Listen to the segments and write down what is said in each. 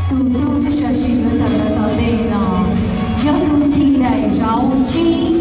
Tus tub sab sim yuav tawm los tom ntej no yog tus thim daim zauv tsib.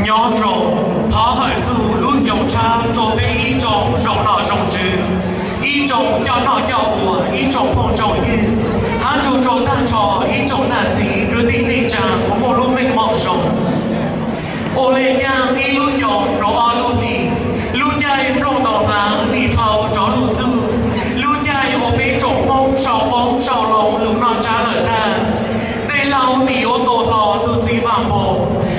Nyob zoo, thov hawm txug lub xyoo tshab rua peb ib tsoom zoo nom zoo tswv, ib tsoom coj noj coj ua, ib tsoom phooj tsoom ywg, hab tsuj rua taag nrho ib tsoom nam txiv kwv tij neej tsaa uas muaj lub meej mom zoo. Ua le caag ib lub xyoo rua ob lub hlis, lub caij nplooj ntoos hlaav nim dlhau tsov lug txug, lub caij uas peb tsoom Moob sau qoob sau loo lug noj tsab lawm tag. Tej laug nim yuav tua hlo tug txiv vaaj npoo,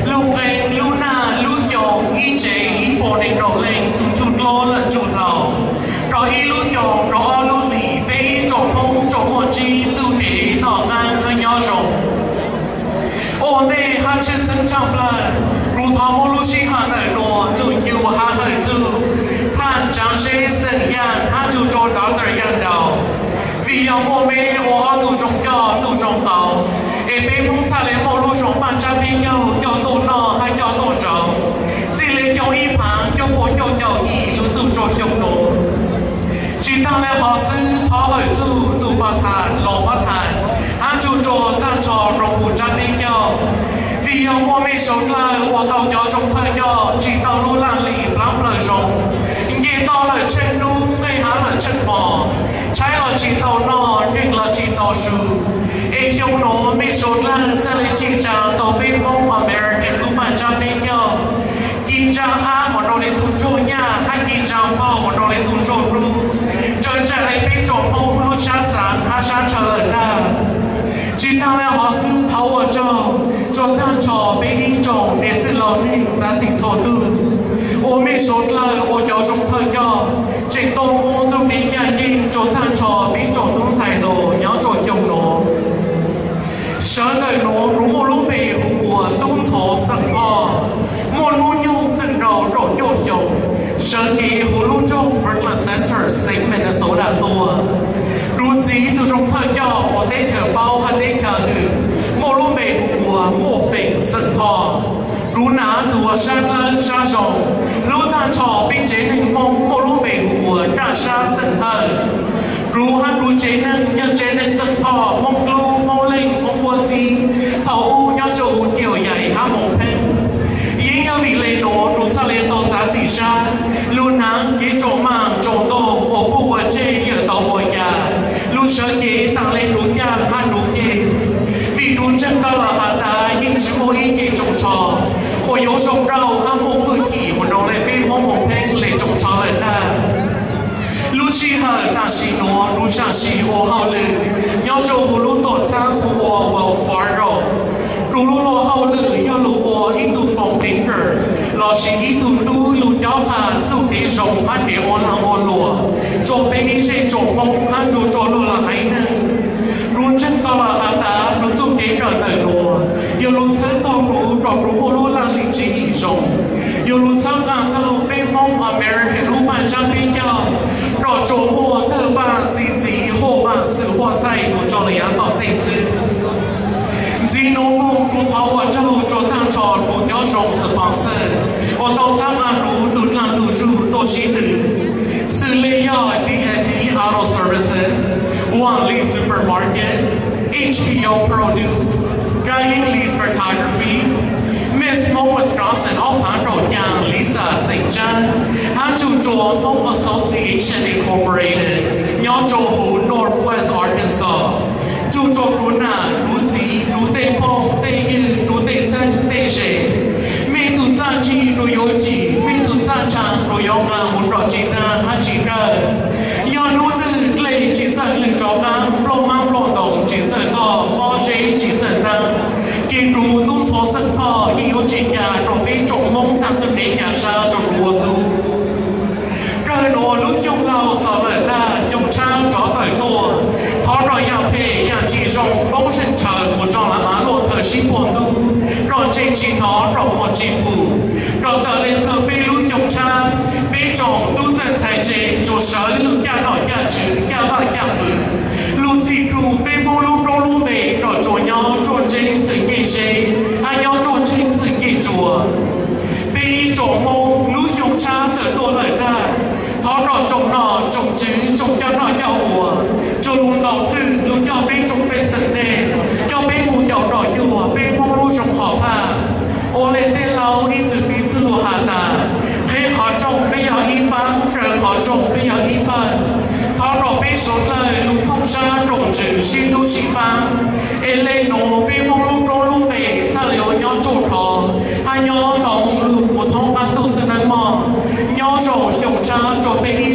lug nqee lub nag lub xyoo ib tsev ib puas neeg nkaum leej tug ntsuj dluab lawm ntsuj hlau. Rua ib lub xyoo rua ob lub hlis peb ib tsoom Moob tsoom muaj ntsib txuj kev noj qaab hab nyob zoo. Ua ntej hab tshwj xeeb tshaaj plawg, kuv thov muab lub sij hawm ntawm nuav lug ncu hab hawm txug Thaj Tsaav Zeb xeem Yaaj hab tsuj rua Doctor Yaaj Daus. Vim yog muaj meb ua ob tug zoo coj tug zoo qauv, es peb Moob txhaj le muaj lub zoo paaj tsab peb caug coj tuaj noj hab coj tuaj nraud, txij le xyoo ib phav cuaj puas cuaj caum yim lug txug rua xyoo nuav. Tsi taag le hov xwb, thov hawm txug tug Pov Thas, Los Pov Thas, hab tsuj rua taag nrho rua huv tsab peb caug. Vim yog muaj mej sau dlawg ua tau cov zoo thawj coj tsi tau lub laaj lim plaab plawg zoo, nce toj lawm tsheej nub, nqeg hab lawm tsheej hmo, tshaib los tsi tau noj, neeg los tsi tau su. Es xyoo nuav mej sau dlawg txhaj le tsim tsaa tau peb Moob American lub paaj tsab peb caug, ci ntsaa ab mus rua le tug ntsuj nyaj hab ci ntsaa npauj mus rua le tug ntsuj nub, ntsawg ntsawg le peb tsoom Moob lub sab xaav hab sab ntshaw lawm ntag. Tsi taag le hov xwb, thov ua tsaug rua taag nrho peb ib tsoom niam txiv laus neeg txav txim txhua tug uas mej sau dlawg ua cov zoo thawj coj tseem tuaj muab txuj kev ncaj nceeg rua taag nrho peb tsoom tub ntxhais hluas nyob rua xyoo nuav. Sawv ntawm nuav kuv muaj lub npe hu ua Tub Ntxhov xeem Thoj, muaj nub nyoog txwj nkaus rua cuaj xyoos, sawv kev huv lub nroog Brooklyn Center, xeev Minnesota tuaj. Kuv txiv tug zoo thawj coj uas teb chaws paub hab teb chaws hwm muaj lub npe hu ua Muaj Feem xeem Thoj. Kuv nav tug uas sab dlawb sab zoo, hlub taag nrho peb tsev neeg Moob muaj lub npe hu ua Raj Sab xeem Hawj. Kuv hab kuv tsev neeg yog tsev neeg xeem Thoj, Moob Dlub, Moob Leej, Moob Huab Txhib, thaus ub nyob rua huv Tiaum Yaim hab Moos Pheej. Yeej yog vim le nuav kuv txhaj le tau txav txim sab, lug hnav kev tsaum maam tsaum ntog uas puj ua tseg yawm tau ua cas, lug sawv kev taag le kuv caaj hab kuv ceg. Vim kuv ntseeg tau lawm has tas yeej tsi muaj ib ce tsoos tsho uas yuav zoo nrauj hab muaj hwj chim mus rua le peb Moob Moos Pheej le tsoos tsho lawm ntag. Lub sij hawm tam sim nuav kuv sam sim ua hauj lwm nyob rua huv lub tuam txhab hu ua Wells Fargo. Kuv lub luag hauj lwm yog lug ua ib tug phone banker lossis ib tug tub lug cob qha txuj kev zoo hab kev ua lag ua luam rua peb ib zej tsoom Moob hab rua rua luag lwm haiv neeg. Kuv ntseeg tau lawm has tas kuv txuj kev kawm ntawm nuav yuav lug txhawb taug kuv kom kuv muaj lub laj lim tswv yim zoo, yuav lug txhawb nqaa taug peb Moob American lub paaj tsab peb caug kom tsuas muaj tawg paaj txi txiv huaj vaam xwm huaj txhaij mus rua le yav tom ntej xwb. Ntxiv nuav moog kuv thov ua tsaug rua taag nrho kuv cov zoo sponsor uas tau txhawb nqaa kuv tug dlaag tug zug tuaj sib tw, xws le yog D and D Auto Services, Wang Li Supermarket, H P O Produce, Kayin Li's Photography, Miss Hmong Wisconsin ob phaav kaum xyaa Lisa xeem Tsab, hab tsuj rua Hmong Association Incorporated nyob rua huv Northwest Arkansas. Tsuj rua kuv nam, kuv txiv, kuv tej phooj tej ywg, kuv Yuav tsim peb tug txaj ntsha rau yuav nqa mus rau tsis tag hab tsis kawg. Yog hnub twg dlej tsis txawj lwj rov qab, nplooj mab nplooj ntoos tsis txawj toj, pob zeb tsis txawj ntaab, ces kuv tub ntxhua xeeb Thoj yeej yuav tsis ca rau peb tsoom Hmoob tag txuj kev ca sab rau kuv ua tub. Kawg nuav lub xyoo laug xaus lawm tag, xyoo tshab rov tawm tuaj. Thov rau yaam phem yaam tsis zoo poob zeej tshaws mus rau lawv av luaj thawm sib puag ntug, rau ntsej tsis hnov, rau muag tsis pum, rau tawm le plawg peb lub xyoo tshab. Peb tsoom tub txawj ntxhais ntse tsuas sawv lug caj nom caj tswv, caj vaaj caj fwv, lug txhij kug peb Hmoob lub roob lub npe, rau tsuas nyob ruaj nreeb xwm ncej zeb, hab nyob ruaj nreeb xwm ncej tsuas. Peb tsoom Hmoob lub xyoo tshab tawm tuaj lawm tag, thov rau tsoom nom tsoom tswv tsoom coj noj coj ua, tsuas lug ntaus thwj lug coj peb tsoom pej xeem ntej, coj peb mus caum rau cuag peb Hmoob lub zoo hom phaj. Ua le tej laug ib txwm piv txwv lug has tas, qheb qhov rooj peb yog ib paab, raws qhov rooj peb yog ib pawg. Thov rau peb suav dlawg lug thooj sab nroos ntsws sib hlub sib paab, es le nuav peb Hmoob lub roob lub npe txhaj le yuav nyob ruaj khov, hab nyob tau moog lug puv thoob qaab ntuj xwb nawb mog. Nyob zoo xyoo tshab rua peb